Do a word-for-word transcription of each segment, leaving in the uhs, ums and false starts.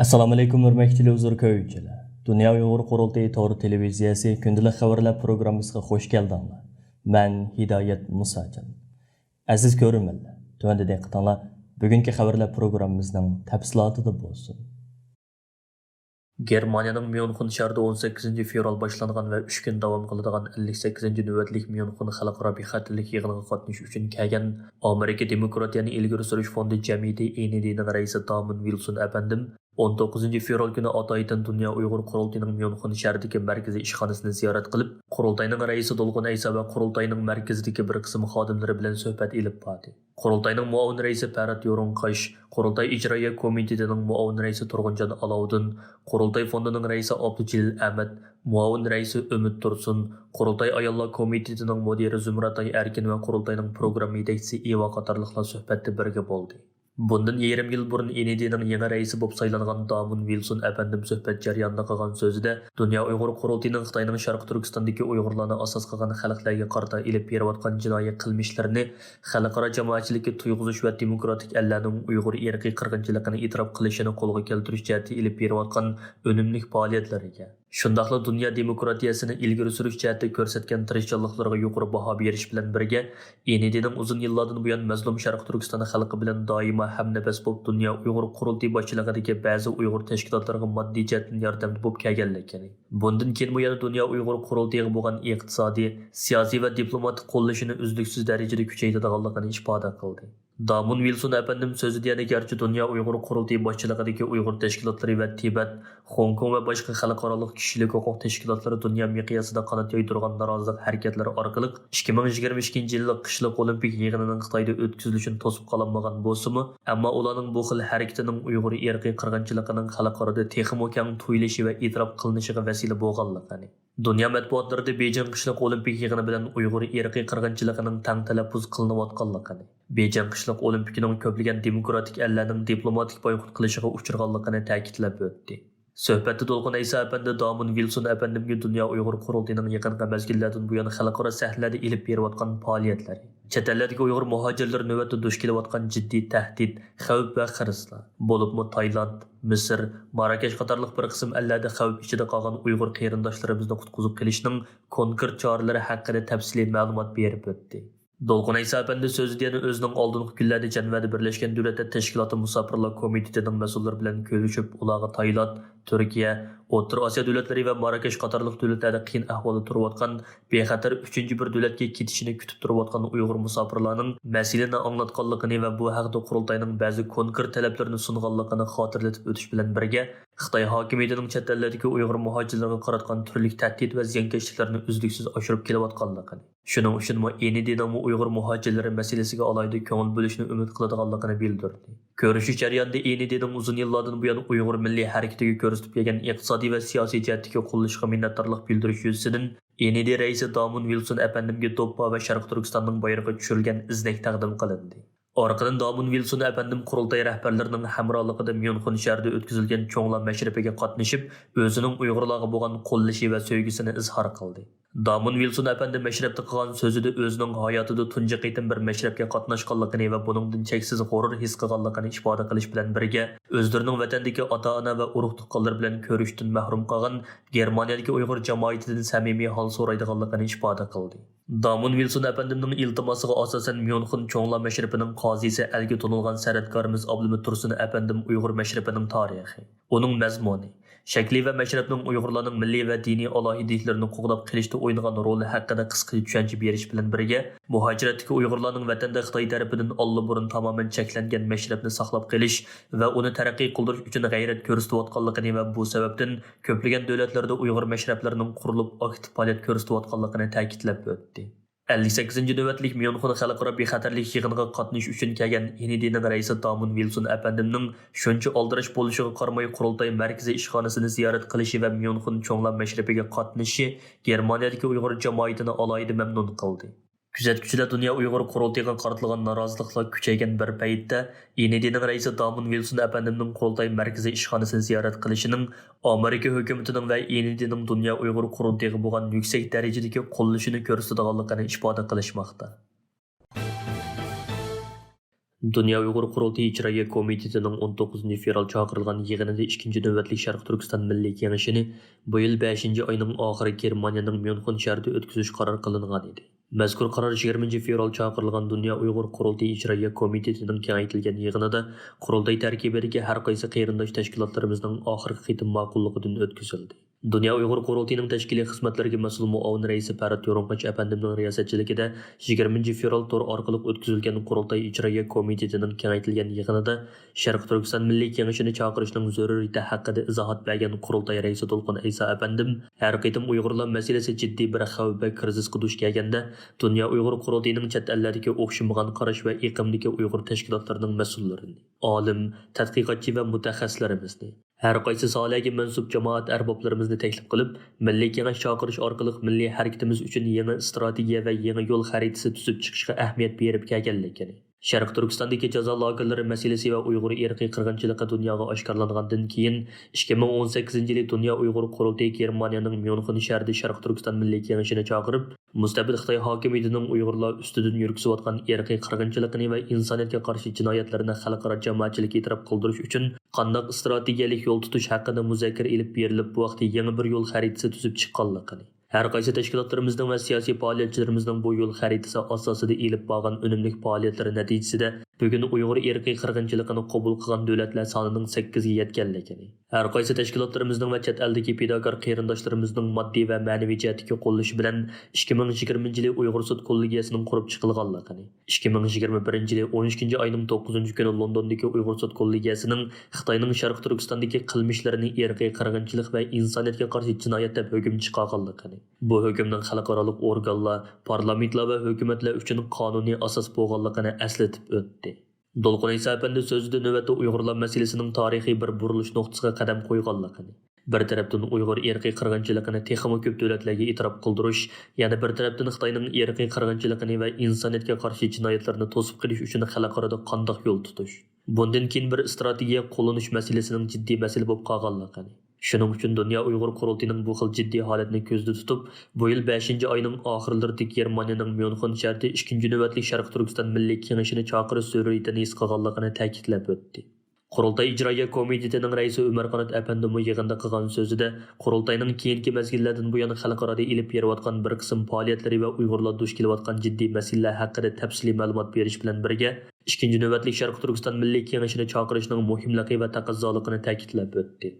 ئەسسالامۇئەلەيكۇم، ھۆرمەتلىك تېلېۋىزور كۆرگۈچىلەر. دۇنيا ئۇيغۇر قۇرۇلتىيى تور تېلېۋىزىيەسى كۈندىلىك خەۋەرلەر پروگراممىسىغا خۇش كەلدىڭلار. مەن ھىدايەت مۇساجان. ئەزىز كۆرۈرمەنلەر، تۆۋەندە دىققىتىڭلار بۈگۈنكى خەۋەرلەر پروگراممىمىزنىڭ تەپسىلاتىدا بولسۇن. گېرمانىيەنىڭ ميۇنخېن شەھىرىدە ئون سەككىزىنچى فېۋرال باشلانغان ۋە ئۈچ كۈن داۋام قىلىدىغان ئەللىك سەككىزىنچى نۆۋەتلىك ميۇنخېن خەلقئارا بىخەتەرلىك يىغىنىغا قاتنىشىش ئۈچۈن كەلگەن ئامېرىكا دېموكراتىيەنى ئىلگىرى سۈرۈش فوندى جەمئىيىتى ئېنىدىنىڭ رەئىسى دامون ۋىلسون ئەپەندىم ئون توققۇزىنچى فېۋرال كۈنى ئاتايىتەن دۇنيا ئۇيغۇر قۇرۇلتىيىنىڭ ميۇنخېن شەھىرىدىكى مەركىزىي ئىشخانىسىنى زىيارەت قىلىپ، قۇرۇلتاينىڭ رەئىسى دولقۇن ئەيسا ۋە قۇرۇلتاينىڭ مەركىزىدىكى بىر قىسىم خادىملىرى بىلەن سۆھبەت ئېلىپ باردى. قۇرۇلتاينىڭ مۇئاۋىن رەئىسى پەرھات يورۇڭقاش، قۇرۇلتاي ئىجرائىيە كومىتېتىنىڭ مۇئاۋىن رەئىسى تۇرغۇنجان ئالاۋۇدىن، قۇرۇلتاي فوندىنىڭ رەئىسى ئابدۇجېلىل ئەمەت، مۇئاۋىن رەئىسى ئۈمىد تۇرسۇن، قۇرۇلتاي ئاياللار كومىتېتىنىڭ مۇدىرى زۇمرەتئاي ئەركىن ۋە قۇرۇلتاينىڭ پروگرامما يېتەكچىسى ئىۋا قاتارلىقلار سۆھبەتتە بىرگە بولدى. بۇندىن يېرىم يىل بۇرۇن ئېنىدىنىڭ يېڭى رەئىسى بولۇپ سايلانغان دامون ۋىلسون ئەپەندىم سۆھبەت جەريانىدا قىلغان سۆزىدە، دۇنيا ئۇيغۇر قۇرۇلتىيىنىڭ خىتاينىڭ شەرقىي تۈركىستاندىكى ئۇيغۇرلارنى ئاساس قىلغان خەلقلەرگە قارىتا ئېلىپ بېرىۋاتقان جىنايى قىلمىشلىرىنى خەلقئارا جامائەتچىلىككە تۇيغۇزۇش ۋە دېموكراتىك ئەللەرنىڭ ئۇيغۇر ئىرقىي قىرغىنچىلىقىنى ئېتىراپ قىلىشىنى قولغا كەلتۈرۈش جەھەتتە ئېلىپ بېرىۋاتقان ئۈنۈملۈك پائالىيەتلىرىگە، شۇنداقلا دۇنيا دېموكراتىيەسىنى ئىلگىرى سۈرۈش جەھەتتە كۆرسەتكەن تىرىشچانلىقلىرىغا يۇقىرى باھا بېرىش بىلەن بىرگە، ئېنىدىنىڭ ئۇزۇن يىللاردىن بۇيان مەزلۇم شەرقىي تۈركىستان خەلقى بىلەن دائىما ھەمنەپەس بولۇپ، دۇنيا ئۇيغۇر قۇرۇلتىيى باشچىلىقىدىكى بەزى ئۇيغۇر تەشكىلاتلىرىغا ماددىي جەھەتتىن ياردەمدە بولۇپ كەلگەنلىكىنى، بۇندىن كېيىنمۇ يەنە دۇنيا ئۇيغۇر قۇرۇلتىيىغا بولغان ئىقتىسادىي، سىياسىي ۋە دىپلوماتىك قوللىشىنى ئۈزلۈكسىز دەرىجىدە كۈچەيتىدىغانلىقىنى ئىپادە قىلدى. دامون ۋىلسون ئەپەندىم سۆزىدە يەنە گەرچە دۇنيا ئۇيغۇر قۇرۇلتىيى باشچىلىقىدىكى ئۇيغۇر تەشكىلاتلىرى ۋە تىبەت، خوڭكوڭ ۋە باشقا خەلقئارالىق كىشىلىك ھوقۇق تەشكىلاتلىرى دۇنيا مىقياسىدا قانات يايدۇرغان نارازىلىق ھەرىكەتلىرى ئارقىلىق ئىككى مىڭ يىگىرمە ئىككىنچى يىللىق قىشلىق ئولىمپىك يىغىنىنىڭ خىتايدا ئۆتكۈزۈلۈشىنى توسۇپ قالالمىغان بولسىمۇ، ئەمما ئۇلارنىڭ بۇ خىل ھەرىكىتىنىڭ ئۇيغۇر ئىرقىي قىرغىنچىلىقىنىڭ خەلقئارادا تېخىمۇ كەڭ تۇيۇلۇشى ۋە ئېتىراپ قىلىنىشىغا ۋەسىلە بولغانلىقىنى، دۇنيا مەتبۇئاتلىرىدا بېيجىڭ قىشلىق ئولىمپىك يىغىنى بىلەن ئۇيغۇر ئىرقىي قىرغىنچىلىقىنىڭ تەڭ تەلەپپۇز قىلىنىۋاتقانلىقىنى، بېيجىڭ قىشلىق ئولىمپىكىنىڭ كۆپلىگەن دېموكراتىك ئەللەرنىڭ دىپلوماتىك بايقۇت قىلىشىغا ئۇچرىغانلىقىنى تەكىتلەپ ئۆتتى. سۆھبەتتە دولقۇن ئەيسا ئەپەندى دامون ۋىلسون ئەپەندىمگە دۇنيا ئۇيغۇر قۇرۇلتىيىنىڭ يېقىنقى مەزگىللەردىن بۇيان خەلقئارا سەھنىلەردە ئېلىپ بېرىۋاتقان پائالىيەتلىرى، چەت ئەللەردىكى ئۇيغۇر مۇھاجىرلىرى نۆۋەتتە دۇچ كېلىۋاتقان جىددىي تەھدىت، خەۋپ ۋە خىرىسلار، بولۇپمۇ تايلاند، مىسىر، ماراكەش قاتارلىق بىر قىسىم ئەللەردە خەۋپ ئىچىدە قالغان ئۇيغۇر قېرىنداشلىرىمىزنى قۇتقۇزۇپ قېلىشنىڭ كونكرېت چارىلىرى ھەققىدە تەپسىلىي مەلۇمات بېرىپ ئۆتتى. دولقۇن ئەيسا ئەپەندى سۆزىدە يەنە ئۆزىنىڭ ئالدىنقى كۈنلەردە جەنۋەدە بىرلەشكەن دۆلەتلەر تەشكىلاتى مۇساپىرلار كومىتېتىنىڭ مەسئۇللىرى بىلەن كۆرۈشۈپ، ئۇلارغا تايلاند، تۈركىيە، ئوتتۇرا ئاسىيا دۆلەتلىرى ۋە ماراكەش قاتارلىق دۆلەتلەردە قىيىن ئەھۋالدا تۇرۇۋاتقان بىخەتەر ئۈچىنچى بىر دۆلەتكە كېتىشىنى كۈتۈپ تۇرۇۋاتقان ئۇيغۇر مۇساپىرلارنىڭ مەسىلىنى ئاڭلاتقانلىقىنى ۋە بۇ ھەقتە قۇرۇلتاينىڭ بەزى كونكرېت تەلەپلىرىنى سۇنغانلىقىنى خاتىرىلىتىپ ئۆتۈش بىلەن بىرگە، خىتاي ھاكىمىيىتىنىڭ چەت ئەللەردىكى ئۇيغۇر مۇھاجىرلىرىغا قاراتقان تۈرلۈك تەھدىت ۋە زىيانكەشلىكلەرنى ئۈزلۈكسىز ئاشۇرۇپ كېلىۋاتقانلىقىنى، شۇنىڭ ئۈچۈنمۇ ئېنىدىنىڭمۇ ئۇيغۇر مۇھاجىرلىرى مەسىلىسىگە ئالاھىدە كۆڭۈل بۆلۈشنى ئۈمىد قىلىدىغانلىقىنى بىلدۈردى. كۆرۈشۈش جەريانىدا ئېنىدىنىڭ ئۇزۇن يىللاردىن بۇيان ئۇيغۇر مىللىي ھەرىكىتىگە كۆرسىتىپ كەلگەن ئىقتىسادىي ۋە سىياسىي جەھەتتىكى قوللىشىغا مىننەتدارلىق بىلدۈرۈش يۈزىسىدىن، ئېنىدى رەئىسى دامون ۋىلسون ئەپەندىمگە دوپپا ۋە شەرقىي تۈركىستاننىڭ بايرىقى چۈشۈرۈلگەن ئىزنەك تەقدىم قىلىندى. ئارقىدىن دامون ۋىلسون ئەپەندىم قۇرۇلتاي رەھبەرلىرىنىڭ ھەمراھلىقىدا ميۇنخېن شەھىرىدە ئۆتكۈزۈلگەن چوڭلار مەشرىپىگە قاتنىشىپ، ئۆزىنىڭ ئۇيغۇرلارغا بولغان قوللىشى ۋە سۆيگۈسىنى ئىزھار قىلدى. دامون ۋىلسون ئەپەندى مەشرەپتە قىلغان سۆزىدە ئۆزىنىڭ ھاياتىدا تۇنجى قېتىم بىر مەشرەپكە قاتناشقانلىقىنى ۋە بۇنىڭدىن چەكسىز غۇرۇر ھېس قىلغانلىقىنى ئىپادە قىلىش بىلەن بىرگە، ئۆزلىرىنىڭ ۋەتەندىكى ئاتا-ئانا ۋە ئۇرۇق-تۇغقانلىرى بىلەن كۆرۈشۈشتىن مەھرۇم قالغان گېرمانىيەدىكى ئۇيغۇر جامائىتىدىن سەمىمىي ھال سورايدىغانلىقىنى ئىپادە قىلدى. دامون ۋىلسون ئەپەندىمنىڭ ئىلتىماسىغا ئاساسەن، ميۇنخېن چوڭلار مەشرىپىنىڭ قازىسى، ئەلگە تونۇلغان سەنئەتكارىمىز ئابلىمىت تۇرسۇن ئەپەندىم ئۇيغۇر مەشرىپىنىڭ تارىخى، ئۇنىڭ مەزمۇنى، شەكلى ۋە مەشرەپنىڭ ئۇيغۇرلارنىڭ مىللىي ۋە دىنىي ئالاھىدىلىكلىرىنى قوغداپ قېلىشتا ئوينىغان رولى ھەققىدە قىسقىچە چۈشەنچە بېرىش بىلەن بىرگە، مۇھاجىرەتتىكى ئۇيغۇرلارنىڭ ۋەتەندە خىتاي تەرىپىدىن ئاللىبۇرۇن تامامەن چەكلەنگەن مەشرەپنى ساقلاپ قېلىش ۋە ئۇنى تەرەققىي قىلدۇرۇش ئۈچۈن غەيرەت كۆرسىتىۋاتقانلىقىنى ۋە بۇ سەۋەبتىن كۆپلىگەن دۆلەتلەردە ئۇيغۇر مەشرەپلىرىنىڭ قۇرۇلۇپ، ئاكتىپ پائالىيەت كۆرسىتىۋاتقانلىقىنى تەكىتلەپ ئۆتتى. ئەللىك سەككىزىنچى نۆۋەتلىك ميۇنخېن خەلقئارا بىخەتەرلىك يىغىنىغا قاتنىشىش ئۈچۈن كەلگەن ئېنىدىنىڭ رەئىسى دامون ۋىلسون ئەپەندىمنىڭ شۇنچە ئالدىراش بولۇشىغا قارىماي، قۇرۇلتاي مەركىزىي ئىشخانىسىنى زىيارەت قىلىشى ۋە ميۇنخېن چوڭلار مەشرىپىگە قاتنىشىشى گېرمانىيەدىكى ئۇيغۇر جامائىتىنى ئالاھىدە مەمنۇن قىلدى. كۆزەتكۈچىلەر دۇنيا ئۇيغۇر قۇرۇلتىيىغا قارىتىلغان نارازىلىقلار كۈچەيگەن بىر پەيتتە، ئېنىدىنىڭ رەئىسى دامون ۋىلسون ئەپەندىمنىڭ قۇرۇلتاي مەركىزىي ئىشخانىسىنى زىيارەت قىلىشىنىڭ ئامېرىكا ھۆكۈمىتىنىڭ ۋە ئېنىدىنىڭ دۇنيا ئۇيغۇر قۇرۇلتىيىغا بولغان يۈكسەك دەرىجىدىكى قوللىشىنى كۆرسىتىدىغانلىقىنى ئىپادە قىلىشماقتا. دۇنيا ئۇيغۇر قۇرۇلتىيى ئىجرائىيە كومىتېتىنىڭ ئون توققۇزىنچى فېۋرال چاقىرىلغان يىغىنىدا ئىككىنچى نۆۋەتلىك شەرقىي تۈركىستان مىللىي كېڭىشىنى بۇ يىل بەشىنچى ئاينىڭ ئاخىرى گېرمانىيەنىڭ ميۇنخېن شەھىرىدە ئۆتكۈزۈش قارار قىلىنغان ئىدى. مەزكۇر قارار يىگىرمىنچى فېۋرال چاقىرىلغان دۇنيا ئۇيغۇر قۇرۇلتىيى ئىجرائىيە كومىتېتىنىڭ كېڭەيتىلگەن يىغىنىدا قۇرۇلتاي تەركىبىدىكى ھەر قايسى قېرىنداش تەشكىلاتلىرىمىزنىڭ ئاخىرقى قېتىم ماقۇللۇقىدىن ئۆتكۈزۈلدى. دۇنيا ئۇيغۇر قۇرۇلتىيىنىڭ تەشكىلىي خىزمەتلىرىگە مەسئۇل مۇئاۋىن رەئىسى پەرھات يورۇنقاچ ئەپەندىمنىڭ رىياسەتچىلىكىدە يىگىرمىنچى فېۋرال تور ئارقىلىق ئۆتكۈزۈلگەن قۇرۇلتاي ئىجرائىيە كومىتېتىنىڭ كېڭەيتىلگەن يىغىنىدا شەرقىي تۈركىستان مىللىي كېڭىشىنى چاقىرىشنىڭ زۆرۈرىيىتى ھەققىدە ئىزاھات بەرگەن قۇرۇلتاي رەئىسى دولقۇن ئەيسا ئەپەندىم، ھەر قېتىم ئۇيغۇرلار مەسىلىسى جىددىي بىر خەۋپ ۋە كىرىزىسقا دۇچ كەلگەندە، دۇنيا ئۇيغۇر قۇرۇلتىيىنىڭ چەت ئەللەردىكى ئوخشىمىغان قاراش ۋە ئېقىمدىكى ئۇيغۇر تەشكىلاتلىرىنىڭ مەسئۇللىرىنى، ئالىم، تەتقىقاتچى ۋە مۇتەخەسسىسلىرىمىزنى، ھەر قايسى ساھەگە مەنسۇپ جامائەت ئەربابلىرىمىزنى تەكلىپ قىلىپ، مىللىي كېڭەش چاقىرىش ئارقىلىق مىللىي ھەرىكىتىمىز ئۈچۈن يېڭى ئىستراتېگىيە ۋە يېڭى يول خەرىتىسى تۈزۈپ چىقىشقا ئەھمىيەت بېرىپ كەلگەنلىكىنى، شەرقىي تۈركىستاندىكى جازا لاگېرلىرى مەسىلىسى ۋە ئۇيغۇر ئىرقىي قىرغىنچىلىقى دۇنياغا ئاشكارىلانغاندىن كېيىن، ئىككى مىڭ ئون سەككىزىنچى يىلى دۇنيا ئۇيغۇر قۇرۇلتىيى گېرمانىيەنىڭ ميۇنخېن شەھىرىدە شەرقىي تۈركىستان مىللىي كېڭىشىنى چاقىرىپ، مۇستەبىت خىتاي ھاكىمىيىتىنىڭ ئۇيغۇرلار ئۈستىدىن يۈرگۈزۈۋاتقان ئىرقىي قىرغىنچىلىقىنى ۋە ئىنسانىيەتكە قارشى جىنايەتلىرىنى خەلقئارا جامائەتچىلىككە ئېتىراپ قىلدۇرۇش ئۈچۈن قانداق ئىستراتېگىيەلىك يول تۇتۇش ھەققىدە مۇزاكىرە ئېلىپ بېرىلىپ، بۇ ھەقتە يېڭى بىر يول خەرىتىسى تۈزۈپ چىققانلىقىنى، ھەر قايسى تەشكىلاتلىرىمىزنىڭ ۋە سىياسىي پائالىيەتچىلىرىمىزنىڭ بۇ يول خەرىتىسى ئاساسىدا ئېلىپ بارغان ئۈنۈملۈك پائالىيەتلىرى نەتىجىسىدە، بۈگۈن ئۇيغۇر ئىرقىي قىرغىنچىلىقىنى قوبۇل قىلغان دۆلەتلەر سانىنىڭ سەككىزگە يەتكەنلىكىنى، ھەر قايسى تەشكىلاتلىرىمىزنىڭ ۋە چەت ئەلدىكى پىداكار قېرىنداشلىرىمىزنىڭ ماددىي ۋە مەنىۋى جەھەتتىكى قوللىشى بىلەن، ئىككى مىڭ يىگىرمىنچى يىلى ئۇيغۇر سوت كوللېگىيەسىنىڭ قۇرۇپ چىقىلغانلىقىنى، ئىككى مىڭ يىگىرمە بىرىنچى يىلى ئون ئىككىنچى ئاينىڭ توققۇزىنچى كۈنى لوندوندىكى ئۇيغۇر سوت كوللېگىيەسىنىڭ خىتاينىڭ شەرقىي تۈركىستاندىكى قىلمىشلىرىنى ئىرقىي قىرغىنچىلىق ۋە ئىنسانىيەتكە قارشى جىنايەت دەپ ھۆكۈم چىقارغانلىقىنى، بۇ ھۆكۈمنىڭ خەلقئارالىق ئورگانلار، پارلامېنتلار ۋە ھۆكۈمەتلەر ئۈچۈن قانۇنىي ئاساس بولغانلىقىنى ئەسلىتىپ ئۆتتى. دولقۇن ئەيسا ئەپەندى سۆزىدە نۆۋەتتە ئۇيغۇرلار مەسىلىسىنىڭ تارىخىي بىر بۇرۇلۇش نۇقتىسىغا قەدەم قويغانلىقىنى، بىر تەرەپتىن ئۇيغۇر ئىرقىي قىرغىنچىلىقىنى تېخىمۇ كۆپ دۆلەتلەرگە ئېتىراپ قىلدۇرۇش، يەنە بىر تەرەپتىن خىتاينىڭ ئىرقىي قىرغىنچىلىقىنى ۋە ئىنسانىيەتكە قارشى جىنايەتلىرىنى توسۇپ قېلىش ئۈچۈن خەلقئارادا قانداق يول تۇتۇش، بۇندىن كېيىن بىر ئىستراتېگىيە قوللىنىش مەسىلىسىنىڭ جىددىي مەسىلە بولۇپ قالغانلىقىنى، شۇنىڭ ئۈچۈن دۇنيا ئۇيغۇر قۇرۇلتىيىنىڭ بۇ خىل جىددىي ھالەتنى كۆزدە تۇتۇپ، بۇ يىل بەشىنچى ئاينىڭ ئاخىرلىرىدا گېرمانىيەنىڭ ميۇنخېن شەھىرىدە ئىككىنچى نۆۋەتلىك شەرقىي تۈركىستان مىللىي كېڭىشىنى چاقىرىش زۆرۈرىيىتىنى ھېس قىلغانلىقىنى تەكىتلەپ ئۆتتى. قۇرۇلتاي ئىجرائىيە كومىتېتىنىڭ رەئىسى ئۆمەر قانات ئەپەندىمۇ يىغىندا قىلغان سۆزىدە، قۇرۇلتاينىڭ كېيىنكى مەزگىللەردىن بۇيان خەلقئارادا ئېلىپ بېرىۋاتقان بىر قىسىم پائالىيەتلىرى ۋە ئۇيغۇرلار دۇچ كېلىۋاتقان جىددىي مەسىلىلەر ھەققىدە تەپسىلىي مەلۇمات بېرىش بىلەن بىرگە، ئىككىنچى نۆۋەتلىك شەرقىي تۈركىستان مىللىي كېڭىشىنى چاقىرىشنىڭ مۇھىملىقى ۋە تەقەززالىقىنى تەكىتلەپ ئۆتتى.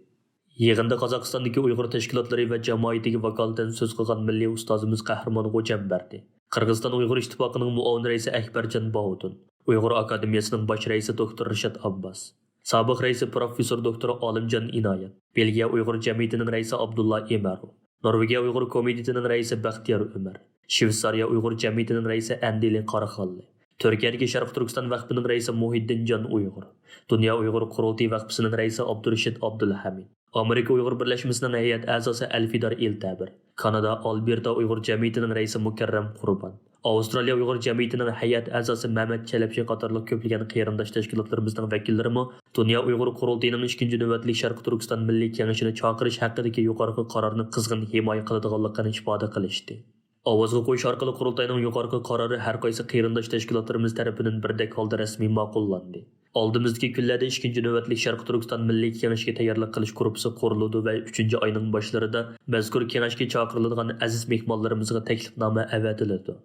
يىغىندا قازاقىستاندىكى ئۇيغۇر تەشكىلاتلىرى ۋە جامائىتىگە ۋاكالىتەن سۆز قىلغان مىللىي ئۇستازىمىز قەھرىمان غوجامبەردى، قىرغىزىستان ئۇيغۇر ئىتتىپاقىنىڭ مۇئاۋىن رەئىسى ئەكبەرجان باۋۇتۇن، ئۇيغۇر ئاكادېمىيەسىنىڭ باش رەئىسى دوكتور رىشات ئابباس، سابىق رەئىسى پروفېسسور دوكتور ئالىمجان ئىنايەت، بېلگىيە ئۇيغۇر جەمئىيىتىنىڭ رەئىسى ئابدۇللا ئېمەرو، نورۋېگىيە ئۇيغۇر كومىتېتىنىڭ رەئىسى بەختىيار ئۆمەر، شۋېتسارىيە ئۇيغۇر جەمئىيىتىنىڭ رەئىسى ئەندىلى قاراخانلى، تۈركىيەدىكى شەرقىي تۈركىستان ۋەقپىنىڭ رەئىسى مۇھىددىن جان ئۇيغۇر، دۇنيا ئۇيغۇر قۇرۇلتىيى ۋەقپىسىنىڭ رەئىسى ئابدۇرېشىت ئابدۇلھەمىد، ئامېرىكا ئۇيغۇر بىرلەشمىسىنىڭ ھەيئەت ئەزاسى ئەلفىدار ئېلتەبىر، كانادا ئالبېرتا ئۇيغۇر جەمئىيىتىنىڭ رەئىسى مۇكەررەم قۇربان، ئاۋسترالىيە ئۇيغۇر جەمئىيىتىنىڭ ھەيئەت ئەزاسى مەمەت چەلەپچى قاتارلىق كۆپلىگەن قېرىنداش تەشكىلاتلىرىمىزنىڭ ۋەكىللىرىمۇ دۇنيا ئۇيغۇر قۇرۇلتىيىنىڭ ئىككىنچى نۆۋەتلىك شەرقىي تۈركىستان مىللىي كېڭىشىنى چاقىرىش ھەققىدىكى يۇقىرىقى قارارنى قىزغىن ھىمايە قىلىدىغانلىقىنى ئىپادە قىلىشتى. ئاۋازغا قويۇش ئارقىلىق قۇرۇلتاينىڭ يۇقىرىقى قارارى ھەر قايسى قېرىنداش تەشكىلاتلىرىمىز تەرىپىدىن بىردەك ھالدا رەسمىي ماقۇللاندى. ئالدىمىزدىكى كۈنلەردە ئىككىنچى نۆۋەتلىك شەرقىي تۈركىستان مىللىي كېڭىشىگە تەييارلىق قىلىش گۇرۇپپىسى قۇرۇلىدۇ ۋە ئۈچىنچى ئاينىڭ باشلىرىدا مەزكۇر كېڭەشكە چاقىرىلىدىغان ئەزىز مېھمانلىرىمىزغا تەكلىپنامە ئەۋەتىلىدۇ.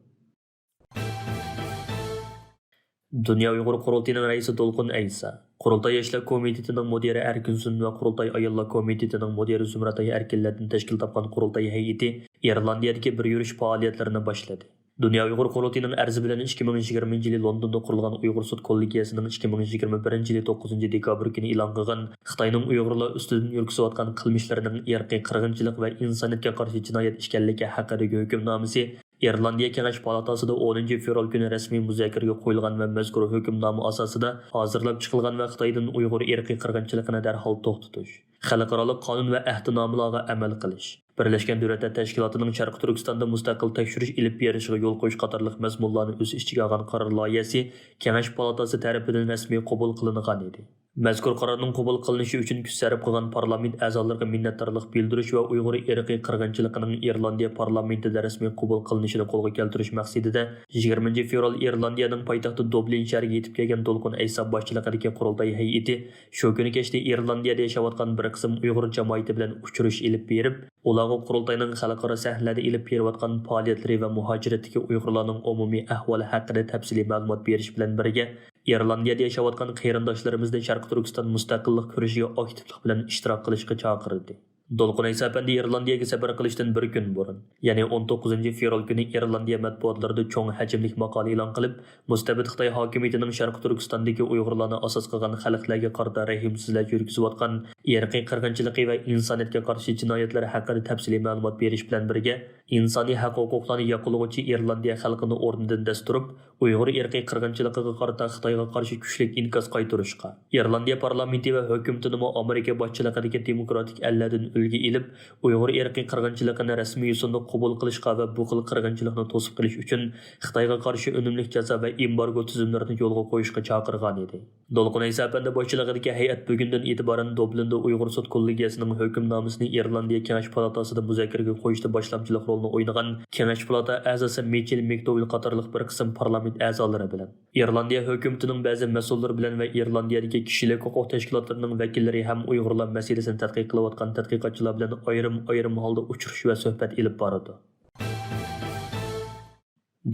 دۇنيا ئۇيغۇر قۇرۇلتىيىنىڭ رەئىسى دولقۇن ئەيسا، قۇرۇلتاي ياشلار كومىتېتىنىڭ مۇدىرى ئەركىن سۈن ۋە قۇرۇلتاي ئاياللار كومىتېتىنىڭ مۇدىرى زۇمرەتئاي ئەركىنلەردىن تەشكىل تاپقان قۇرۇلتاي ھەيئىتى ئىرلاندىيەدىكى بىر يۈرۈش پائالىيەتلىرىنى باشلىدى. دۇنيا ئۇيغۇر قۇرۇلتىيىنىڭ ئەرزى بىلەن ئىككى مىڭ يىگىرمىنچى يىلى لوندوندا قۇرۇلغان ئۇيغۇر سوت كوللېگىيەسىنىڭ ئىككى مىڭ يىگىرمە بىرىنچى يىلى توققۇزىنچى دېكابىر كۈنى ئېلان قىلغان خىتاينىڭ ئۇيغۇرلار ئۈستىدىن يۈرگۈزۈۋاتقان قىلمىشلىرىنىڭ ئىرقىي قىرغىنچىلىق ۋە ئىنسانىيەتكە قارشى جىنايەت ئىكەنلىكى ھەققىدىكى ھۆكۈمنامىسى ئىرلاندىيە كېڭەش پالاتاسىدا ئونىنچى فېۋرال كۈنى رەسمىي مۇزاكىرىگە قويۇلغان ۋە مەزكۇر ھۆكۈمنامە ئاساسىدا ھازىرلاپ چىقىلغان ۋە خىتايدىن ئۇيغۇر ئىرقىي قىرغىنچىلىقىنى دەرھال توختىتىش، خەلقئارالىق قانۇن ۋە ئەھدىنامىلارغا ئەمەل قىلىش، بىرلەشكەن دۆلەتلەر تەشكىلاتىنىڭ شەرقىي تۈركىستاندا مۇستەقىل تەكشۈرۈش ئېلىپ بېرىشىغا يول قويۇش قاتارلىق مەزمۇنلارنى ئۆز ئىچىگە ئالغان قارار لايىھەسى كېڭەش پالاتاسى تەرىپىدىن رەسمىي قوبۇل قىلىنغان ئىدى. مەزكۇر قارارنىڭ قوبۇل قىلىنىشى ئۈچۈن كۈچ سەرپ قىلغان پارلامېنت ئەزالىرىغا مىننەتدارلىق بىلدۈرۈش ۋە ئۇيغۇر ئىرقىي قىرغىنچىلىقىنىڭ ئىرلاندىيە پارلامېنتىدا رەسمىي قوبۇل قىلىنىشىنى قولغا كەلتۈرۈش مەقسىتىدە، يىگىرمىنچى فېۋرال ئىرلاندىيەنىڭ پايتەختى دوبلىن شەھىرىگە يېتىپ كەلگەن دولقۇن ئەيسا باشچىلىقىدىكى قۇرۇلتاي ھەيئىتى شۇ كۈنى كەچتە ئىرلاندىيەدە ياشاۋاتقان بىر قىسىم ئۇيغۇر جامائىتى بىلەن ئۇچرىشىش ئېلىپ بېرىپ، ئۇلارغا قۇرۇلتاينىڭ خەلقئارا سەھنىلەردە ئېلىپ بېرىۋاتقان پائالىيەتلىرى ۋە مۇھاجىرەتتىكى ئۇيغۇرلارنىڭ ئومۇمىي ئەھۋالى ھەققىدە تەپسىلىي مەلۇمات بېرىش بىلەن بىرگە، ئىرلاندىيەدە ياشاۋاتقان قېرىنداشلىرىمىزنى شەرقىي تۈركىستان مۇستەقىللىق كۈرىشىگە ئاكتىپلىق بىلەن ئىشتىراك قىلىشقا چاقىردى. دولقۇن ئەيسا ئەپەندى ئىرلاندىيەگە سەپەر قىلىشتىن بىر كۈن بۇرۇن، يەنى ئون توققۇزىنچى فېۋرال كۈنى ئىرلاندىيە مەتبۇئاتلىرىدا چوڭ ھەجىملىك ماقالە ئېلان قىلىپ، مۇستەبىت خىتاي ھاكىمىيىتىنىڭ شەرقىي تۈركىستاندىكى ئۇيغۇرلارنى ئاساس قىلغان خەلقلەرگە قارىتا رەھىمسىزلەرچە يۈرگۈزۈۋاتقان ئىرقىي قىرغىنچىلىقى ۋە ئىنسانىيەتكە قارشى جىنايەتلىرى ھەققىدە تەپسىلىي مەلۇمات بېرىش بىلەن بىرگە، ئىنسانىي ھەق-ھوقۇقلارنى ياقلىغۇچى ئىرلاندىيە خەلقىنى ئورنىدىن دەس تۇرۇپ، ئۇيغۇر ئىرقىي قىرغىنچىلىقىغا قارىتا خىتايغا قارشى كۈچلۈك ئىنكاس قايتۇرۇشقا، ئىرلاندىيە پارلامېنتى ۋە ھۆكۈمىتىنىمۇ ئامېرىكا باشچىلىقىدىكى دېموكراتىك ئەللەردىن ئۈلگە ئېلىپ، ئۇيغۇر ئىرقىي قىرغىنچىلىقىنى رەسمىي يوسۇندا قوبۇل قىلىشقا ۋە بۇ خىل قىرغىنچىلىقنى توسۇپ قېلىش ئۈچۈن خىتايغا قارشى ئۈنۈملۈك جازا ۋە ئېمبارگو تۈزۈملىرىنى يولغا قويۇشقا چاقىرغانىدى. دولقۇن ئەيسا ئەپەندى باشچىلىقىدىكى ھەيئەت بۈگۈندىن ئېتىبارەن دوبلىندا ئۇيغۇر سوت كوللېگىيەسىنىڭ ھۆكۈمنامىسىنى ئىرلاندىيە كېڭەش پالاتاسىدا مۇزاكىرىگە قويۇشتا باشلامچىلىق رولىنى ئوينىغان كېڭەش پالاتا ئەزاسى مىچېل مىكدوۋېل قاتارلىق بىر قىسىم پارلامېنت ئەزالىرى بىلەن، ئىرلاندىيە ھۆكۈمىتىنىڭ بەزى مەسئۇللىرى بىلەن ۋە ئىرلاندىيەدىكى كىشىلىك ھوقۇق تەشكىلاتلىرىنىڭ ۋەكىللىرى ھەم ئۇيغۇرلار مەسىلىسىنى تەتقىق قىلىۋاتقان تەتقىقاتچىلار بىلەن ئايرىم-ئايرىم ھالدا ئۇچرىشىش ۋە سۆھبەت ئېلىپ بارىدۇ.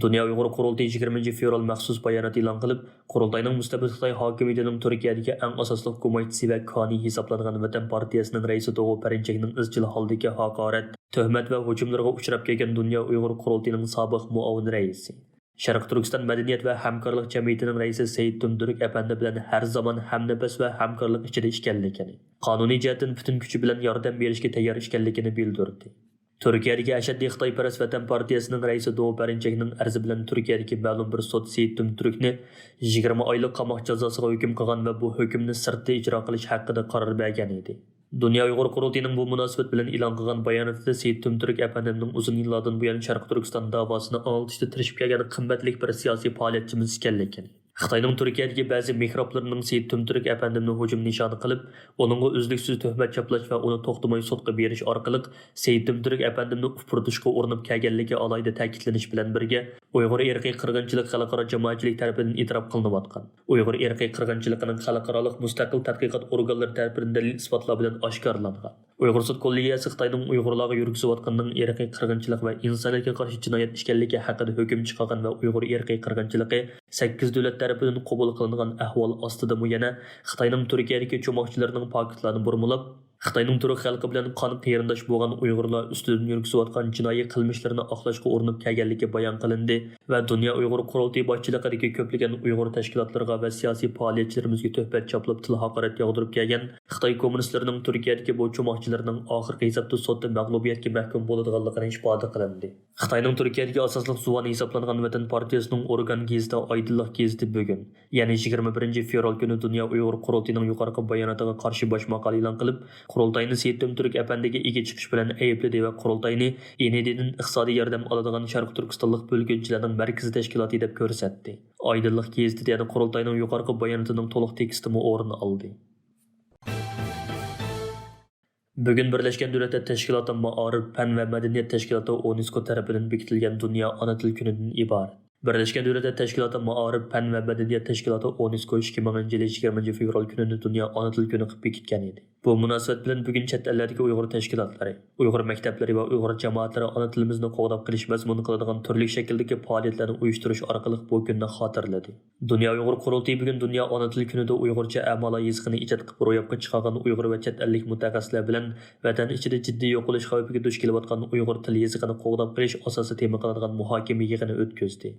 دۇنيا ئۇيغۇر قۇرۇلتىيى يىگىرمىنچى فېۋرال مەخسۇس بايانات ئېلان قىلىپ، قۇرۇلتاينىڭ مۇستەبىت خىتاي ھاكىمىيىتىنىڭ تۈركىيەدىكى ئەڭ ئاساسلىق كومايتچىسى ۋە كانى ھېسابلانغان ۋەتەن پارتىيەسىنىڭ رەئىسى دوغۇ پەرىنچەكنىڭ ئىزچىل ھالدىكى ھاقارەت، تۆھمەت ۋە ھۇجۇملىرىغا ئۇچراپ كەلگەن دۇنيا ئۇيغۇر قۇرۇلتىيىنىڭ سابىق مۇئاۋىن رەئىسى، شەرقىي تۈركىستان مەدەنىيەت ۋە ھەمكارلىق جەمئىيىتىنىڭ رەئىسى سېيىت تۈندۈرۈك ئەپەندى بىلەن ھەر زامان ھەمنەپەس ۋە ھەمكارلىق ئىچىدە ئىكەنلىكىنى، قانۇنىي جەھەتتىن پۈتۈن كۈچى بىلەن ياردەم بېرىشكە تەييار ئىكەنلىكىنى بىلدۈردى. تۈركىيەدىكى ئەشەددىي خىتايپەرەس ۋەتەن پارتىيەسىنىڭ رەئىسى دوغۇ پەرىنچەكنىڭ ئەرزى بىلەن تۈركىيەدىكى مەلۇم بىر سوت سېيىت تۈمتۈركنى يىگىرمە ئايلىق قاماق جازاسىغا ھۆكۈم قىلغان ۋە بۇ ھۆكۈمنى سىرتتا ئىجرا قىلىش ھەققىدە قارار بەرگەن ئىدى. دۇنيا ئۇيغۇر قۇرۇلتىيىنىڭ بۇ مۇناسىۋەت بىلەن ئېلان قىلغان باياناتىدا سېيىت تۈمتۈرك ئەپەندىمنىڭ ئۇزۇن يىللاردىن بۇيان شەرقىي تۈركىستان داۋاسىنى ئاڭلىتىشتا تىرىشىپ كەلگەن قىممەتلىك بىر سىياسىي پائالىيەتچىمىز ئىكەنلىكىنى، خىتاينىڭ تۈركىيەدىكى بەزى مىھرابلىرىنىڭ سېيىت تۈمتۈرك ئەپەندىمنى ھۇجۇم نىشانى قىلىپ، ئۇنىڭغا ئۈزلۈكسىز تۆھمەت چاپلاش ۋە ئۇنى توختىماي سوتقا بېرىش ئارقىلىق سېيىت تۈمتۈرك ئەپەندىمنى ئۇپرىتىشقا ئۇرۇنۇپ كەلگەنلىكى ئالاھىدە تەكىتلىنىش بىلەن بىرگە، ئۇيغۇر ئىرقىي قىرغىنچىلىقى خەلقئارا جامائەتچىلىك تەرىپىدىن ئېتىراپ قىلىنىۋاتقان، ئۇيغۇر ئىرقىي قىرغىنچىلىقىنىڭ خەلقئارالىق مۇستەقىل تەتقىقات ئورگانلىرى تەرىپىدىن دەلىل-ئىسپاتلار بىلەن ئاشكارىلانغان، ئۇيغۇر سوت كوللېگىيەسى خىتاينىڭ ئۇيغۇرلارغا يۈرگۈزۈۋاتقىنىنىڭ ئىرقىي قىرغىنچىلىق ۋە ئىنسانىيەتكە قارشى جىنايەت ئىكەنلىكى ھەققىدە ھۆكۈم چىقارغان ۋە ئۇيغۇر ئىرقىي قىرغىنچىلىقى سەككىز دۆلەت تەرىپىدىن قوبۇل قىلىنغان ئەھۋال ئاستىدىمۇ يەنە خىتاينىڭ تۈركىيەدىكى چوماقچىلىرىنىڭ پاكىتلارنى بۇرمىلاپ، خىتاينىڭ تۈرك خەلقى بىلەن قان قېرىنداش بولغان ئۇيغۇرلار ئۈستىدىن يۈرگۈزۈۋاتقان جىنايى قىلمىشلىرىنى ئاقلاشقا ئۇرۇنۇپ كەلگەنلىكى بايان قىلىندى ۋە دۇنيا ئۇيغۇر قۇرۇلتىيى باشچىلىقىدىكى كۆپلىگەن ئۇيغۇر تەشكىلاتلىرىغا ۋە سىياسىي پائالىيەتچىلىرىمىزگە تۆھپەت چاپلاپ، تىل ھاقارەت ياغدۇرۇپ كەلگەن خىتاي كوممۇنىستلىرىنىڭ تۈركىيەدىكى بۇ چوماقچىلىرىنىڭ ئاخىرقى ھېسابتا سوتتا مەغلۇبىيەتكە مەھكۇم بولىدىغانلىقىنى ئىپادە قىلىندى. خىتاينىڭ تۈركىيەدىكى ئاساسلىق زۇۋانى ھېسابلانغان ۋەتەن پارتىيەسىنىڭ ئورگان گېزىتى ئايدىنلىق گېزىتى بۈگۈن، يەنى يىگىرمە بىرىنچى فېۋرال كۈنى دۇنيا ئۇيغۇر قۇرۇلتىيىنىڭ يۇقىرىقى باياناتىغا قارشى باش ماقالە ئېلان قىلىپ، قۇرۇلتاينى سېيىت تۈمتۈرك ئەپەندىگە ئىگە چىقىش بىلەن ئەيىبلىدى ۋە قۇرۇلتاينى ئېنىدىدىن ئىقتىسادىي ياردەم ئالىدىغان شەرقىي تۈركىستانلىق بۆلگۈنچىلەرنىڭ مەركىزىي تەشكىلاتى دەپ كۆرسەتتى. ئايدىنلىق گېزىتىدە يەنە قۇرۇلتاينىڭ يۇقىرىقى باياناتىنىڭ تولۇق تېكىستىمۇ ئورۇن ئالدى. بۈگۈن بىرلەشكەن دۆلەتلەر تەشكىلاتى مائارىپ، پەن ۋە مەدەنىيەت تەشكىلاتى ئونېسكو تەرىپىدىن بېكىتىلگەن دۇنيا ئانا تىل كۈنىدىن ئىبارەت. بىرلەشكەن دۆلەتلەر تەشكىلاتى مائارىپ، پەن ۋە مەدەنىيەت تەشكىلاتى ئونېسكو ئىككى مىڭىنچى يىلى يىگىرمىنچى فېۋرال كۈنىنى دۇنيا ئانا تىل كۈنى قىلىپ بېكىتكەن ئىدى. بۇ مۇناسىۋەت بىلەن بۈگۈن چەت ئەللەردىكى ئۇيغۇر تەشكىلاتلىرى، ئۇيغۇر مەكتەپلىرى ۋە ئۇيغۇر جامائەتلىرى ئانا تىلىمىزنى قوغداپ قېلىش مەزمۇنى قىلىدىغان تۈرلۈك شەكىلدىكى پائالىيەتلەرنى ئۇيۇشتۇرۇش ئارقىلىق بۇ كۈننى خاتىرىلىدى. دۇنيا ئۇيغۇر قۇرۇلتىيى بۈگۈن دۇنيا ئانا تىل كۈنىدە ئۇيغۇرچە ئەمالا يېزىقىنى ئىجاد قىلىپ روياپقا چىقارغان ئۇيغۇر ۋە چەت ئەللىك مۇتەخەسسىسلەر بىلەن ۋەتەن ئىچىدە جىددىي يوقىلىش خەۋپىگە دۇچ كېلىۋاتقان ئۇيغۇر تىل يېزىقىنى قوغداپ قېلىش ئاساسىي تېما قىلىدىغان مۇھاكىمە يىغىنى ئۆتكۈزدى.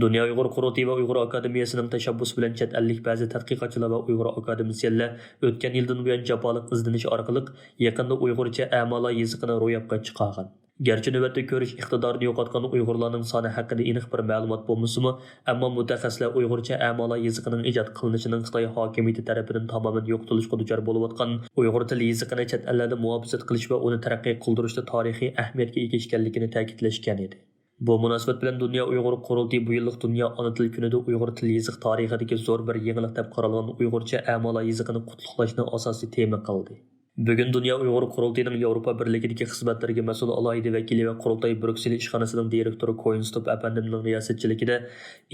دۇنيا ئۇيغۇر قۇرۇلتىيى ۋە ئۇيغۇر ئاكادېمىيەسىنىڭ تەشەببۇسى بىلەن چەت ئەللىك بەزى تەتقىقاتچىلار ۋە ئۇيغۇر ئاكادېمىسىيەنلەر ئۆتكەن يىلدىن بۇيان جاپالىق ئىزدىنىش ئارقىلىق يېقىندا ئۇيغۇرچە ئەمالا يېزىقىنى روياپقا چىقارغان. گەرچە نۆۋەتتە كۆرۈش ئىقتىدارىنى يوقاتقان ئۇيغۇرلارنىڭ سانى ھەققىدە ئېنىق بىر مەلۇمات بولمىسىمۇ، ئەمما مۇتەخەسسىسلەر ئۇيغۇرچە ئەمالا يېزىقىنىڭ ئىجاد قىلىنىشىنىڭ خىتاي ھاكىمىيىتى تەرىپىدىن تامامەن يوقىتىلىشقا دۇچار بولۇۋاتقان ئۇيغۇر تىل يېزىقىنى چەت ئەللەردە مۇھاپىزەت قىلىش ۋە ئۇنى تەرەققىي قىلدۇرۇشتا تارىخىي ئەھمىيەتكە ئىگە ئىكەنلىكىنى تەكىتلەشكەن ئىدى. بۇ مۇناسىۋەت بىلەن دۇنيا ئۇيغۇر قۇرۇلتىيى بۇ يىللىق دۇنيا ئانا تىل كۈنىدە ئۇيغۇر تىل يېزىق تارىخىدىكى زور بىر يېڭىلىق دەپ قارالغان ئۇيغۇرچە ئەمالا يېزىقىنى قۇتلۇقلاشنى ئاساسىي تېما قىلدى. بۈگۈن دۇنيا ئۇيغۇر قۇرۇلتىيىنىڭ ياۋروپا بىرلىكىدىكى خىزمەتلىرىگە مەسئۇل ئالاھىدە ۋەكىلى ۋە قۇرۇلتاي بريۇكسېل ئىشخانىسىنىڭ دىرېكتورى كوينستوپ ئەپەندىمنىڭ رىياسەتچىلىكىدە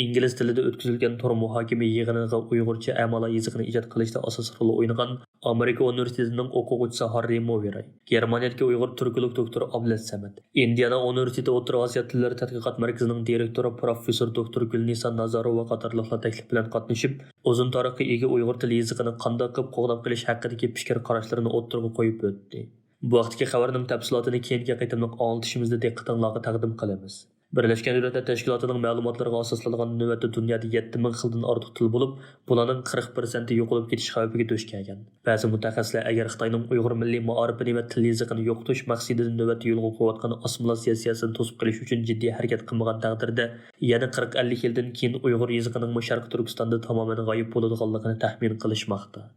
ئىنگلىز تىلىدا ئۆتكۈزۈلگەن تور مۇھاكىمە يىغىنىغا ئۇيغۇرچە ئەمالا يېزىقىنى ئىجاد قىلىشتا ئاساسىي رول ئوينىغان ئامېرىكا ئۇنىۋېرسىتېتىنىڭ ئوقۇغۇچىسى ھاررى موۋېراي، گېرمانىيەدىكى ئۇيغۇر تۈركولوگ دوكتور ئابلەت سەمەت، ئىندىيانا ئۇنىۋېرسىتېتى ئوتتۇرا ئاسىيا تىللىرى تەتقىقات مەركىزىنىڭ دىرېكتورى پروفېسسور دوكتور گۈلنىسا نازاروۋا قاتارلىقلار تەكلىپ بىلەن قاتنىشىپ، ئۇزۇن تارىخقا ئىگە ئۇيغۇر تىلى يېزىقىنى قانداق قىلىپ قوغداپ قېلىش ھەققىدىكى پىكىر قاراشلىرىنى ئوتتۇرىغا قويۇپ ئۆتتى. بۇ ھەقتىكى خەۋەرنىڭ تەپسىلاتىنى كېيىنكى قېتىملىق ئاڭلىتىشىمىزدا دىققىتىڭلارغا تەقدىم قىلىمىز. بىرلەشكەن دۆلەتلەر تەشكىلاتىنىڭ مەلۇماتلىرىغا ئاساسلانغاندا، نۆۋەتتە دۇنيادا يەتتە مىڭ خىلدىن ئارتۇق تىل بولۇپ، بۇلارنىڭ قىرىق پىرسەنتى يوقىلىپ كېتىش خەۋپىگە دۇچ كەلگەن. بەزى مۇتەخەسسىسلەر ئەگەر خىتاينىڭ ئۇيغۇر مىللىي مائارىپىنى ۋە تىل يېزىقىنى يوقىتىش مەقسىتىدىن نۆۋەتتە يولغا قويۇۋاتقان ئاسسىمىلياتسىيە سىياسىتىنى توسۇپ قېلىش ئۈچۈن جىددىي ھەرىكەت قىلمىغان تەقدىردە، يەنە قىرىق ئەللىك يىلدىن كېيىن ئۇيغۇر يېزىقىنىڭمۇ شەرقىي تۈركىستاندا تامامەن غايىب بولىدىغانلىقىنى تەخمىن قىلىشماقتا.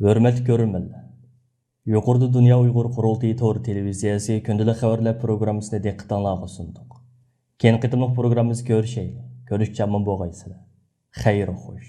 ھۆرمەتلىك كۆرۈرمەنلەر! يۇقىرىدا دۇنيا ئۇيغۇر قۇرۇلتىيى تور تېلېۋىزىيەسى كۈندىلىك خەۋەرلەر پروگراممىسىنى دىققىتىڭلارغا سۇندۇق. كېيىنكى قېتىملىق پروگراممىمىزدا كۆرۈشەيلى. كۆرۈشكىچە ئامان بولغايسىلەر. خەير خوش.